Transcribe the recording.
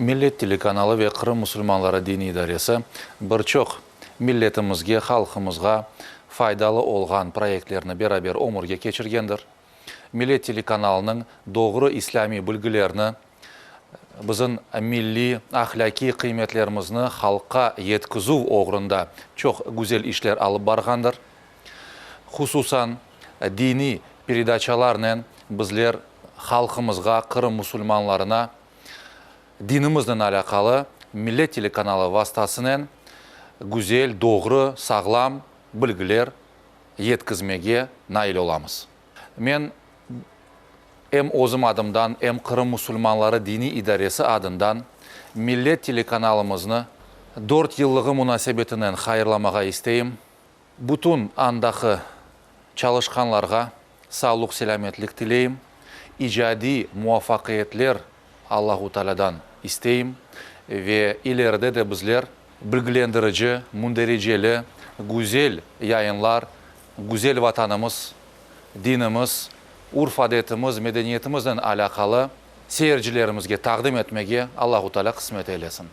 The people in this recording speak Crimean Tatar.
Millet telekanalı ve Qırım musulmanları diniy idaresi bir çoq milletimizge, halqımızğa faydalı olğan proyektlerni beraber ömürge keçirgendir. Millet telekanalınıñ doğru islâmiy bilgilerni, bizim milliy, ahlâqiy qıymetlerimizni halqqa yetkizüv oğrunda çoq güzel işler alıp barğandır. Hususan, diniy peredaçalarnen bizler halqımızğa, Qırım musulmanlarına dinimiznen alâqalı Millet telekanalı vastasınen güzel, doğru, sağlam bilgiler yetkizmege nail olamız. Men em özüm adımdan, em Qırım musulmanları diniy idaresi adından Millet telekanalımıznı dört yıllığı munasebetinen hayırlamağa isteyim. Bütün andaqı çalışqanlarğa sağlıq-selâmetlik tileyim, icadiy muvafaqiyetler Allahu Taalâdan isteyim ve ileride de bizler bilgilendirici, mündericeli, güzel yayınlar, güzel Vatanımız, dinimiz, urf-adetimiz, medeniyetimiznen alâqalı seyircilerimizge taqdim etmege Allahu Taalâ qısmet eylesin.